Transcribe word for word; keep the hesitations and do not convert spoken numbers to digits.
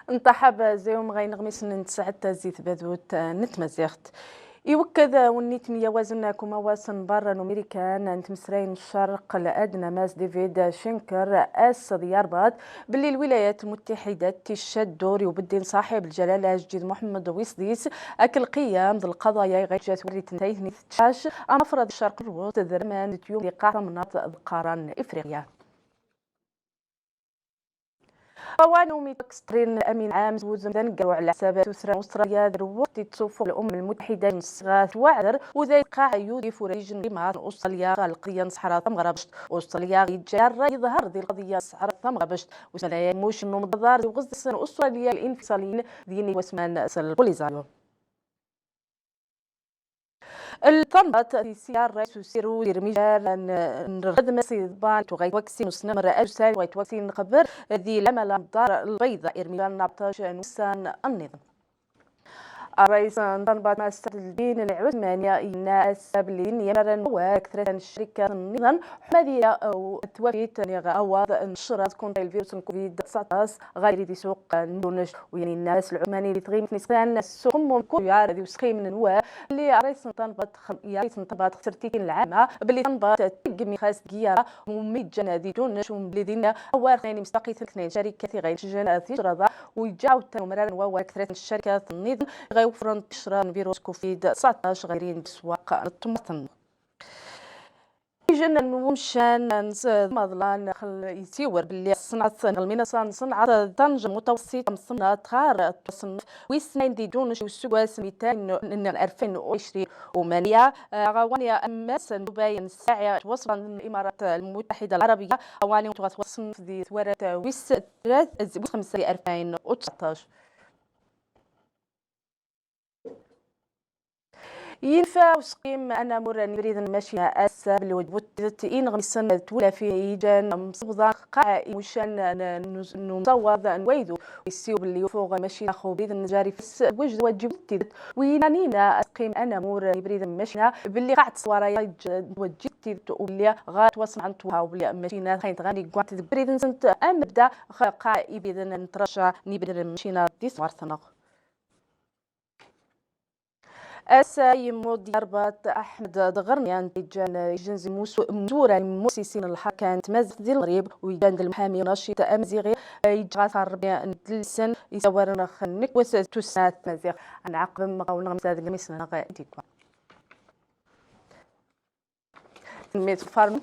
Nṭaḥab ziwm ɣa ineɣmisen n tesɛet zi tbadut n tmaziɣt. Iwekked wennit n yiwazen n umawas n berra n Umirikan n tmesrayin n ccerq ladna, Mass David Shenker, ass d yarbaṭ, belli lwilayat lmuttiḥidat ticca ddur i ubeddin ṣaḥib lǧalala ajdid Muḥemmed wis sḍis, ak lqiyam d lqaḍaya i ɣa iǧǧa twerrit n taytnit tcac, am afrad ccerq n Rrwuṣt d Rman d tyum di qqaɛ tamnaḍt d qqaran Ifriqya. Awal umi tkesṭrin amin ɛam s wudem d aneggaru ɛla ḥsab tuttra n Ustṛalya d lweqt i tsufuɣ Lumam Lmutḥida n ṣṣiɣa tettwaɛder, u da yewqeɛ yudif urij n ṭṭimat n Ustṛalya ɣer lqeḍya n ṣṣeḥra tameɣrabct. Ustṛalya yeǧǧa ṛṛay iḍher di lqeḍya n ṣṣeḥra tameɣrabct, u s-mala yemmuc n umḍar d uɣezdas n Ustṛalya Linfiṣaliyin d yini wasman s lpolizaryu. Lṭanbat tisi ṛṛay s usiru irmijar n rxedma s iḍban tuɣayt waksin usnamr asusal tuɣayt waksin qber di lamala n ddar lbayḍa irmijar n abṭac n ussan nniḍen. Ṛṛayis n ṭanbat Mass Saɛd Ldin Lɛusmani yenna ass-a belli din yamran wawal ak trat n ccrikat nniḍen ḥmadiya u twafit niɣ awaḍ n ccrad kunṭa lvirus n covid tseɛṭac ɣer iri di suq n Tunect. U yan inna Mass Lɛusmani di tɣimt n iseqan s uxemmum n kuryar di usqim n Newwara belli ṛṛayis n ṭanbat, ṛṛayis n ṭanbat xsert tikin lɛama belli ṭanbat tgmi xas tgiyara u mi ǧǧan di Tunect u belli din awar xnayn imsbaqit n tnayn carikat i ɣa ineccjen ticraḍa u yeǧǧa awtan umrar n wawal ak trat n carikat nniḍen i ɣa iwefren ticra n virus covid tseɛṭac ɣa irin di swaqa n tmurt-nneɣ. Ijen n wemcan n s-, d amaḍlan xl-, yessiwer belli ṣṣenɛt n lminasa n ṣṣenɛt d tanj mutawṣit mṣenɛt ɣer tusnft wis tnayn di Tunect i useggas mitan n alfin u ɛecrin u tmanya, eh, ɣawani ammas n Dubay n ssaɛi twasla n Imarat Lmutaḥida Lɛarabiya, ɣawani tuɣa twasnft di twarat wis trat, wis xemsa di alfin u tseɛṭac. Yenfa usqim anamur n ibriden n tmacina ass-a belli wajbut tidet ineɣmisen d twlafin i iǧan mṣubḍa ɣ qqaɛ imucan n, n, n umsawaḍ n waydu. Issiw belli ufuɣ n tmacina ɣ ubrid n jari fis wajed wajbut tidet, u yenna nina asqim anamur n ibriden n tmacina belli qqaɛ ṣṣwara-ya iǧ-, wajbut tidet u belli ɣa twasnɛent wa u belli tmacina xayen tɣani gwant deg ubrid-nsent am bda ɣ qqaɛ ibriden n tṛaca n ibriden n tmacina di tmurt-nneɣ. Ass-a yemmut Yarbaṭ Aḥmed Dɣerni, anda iǧǧan ijenz n mus-, msura n imusisin n lḥerka n tmaziɣt di Lmeɣrib, u iǧǧan d lmuḥami naciṭ amaziɣi, eh, iǧǧa ɣas ɣer Ṛebbi n tlelsen isawaren ɣ nnekwas tussna tmaziɣt. Ad nɛaqeb ɣ uneɣmis-a deg lmis-nneɣ i d-ikwan. Tanemmirt ɣ lfarnu.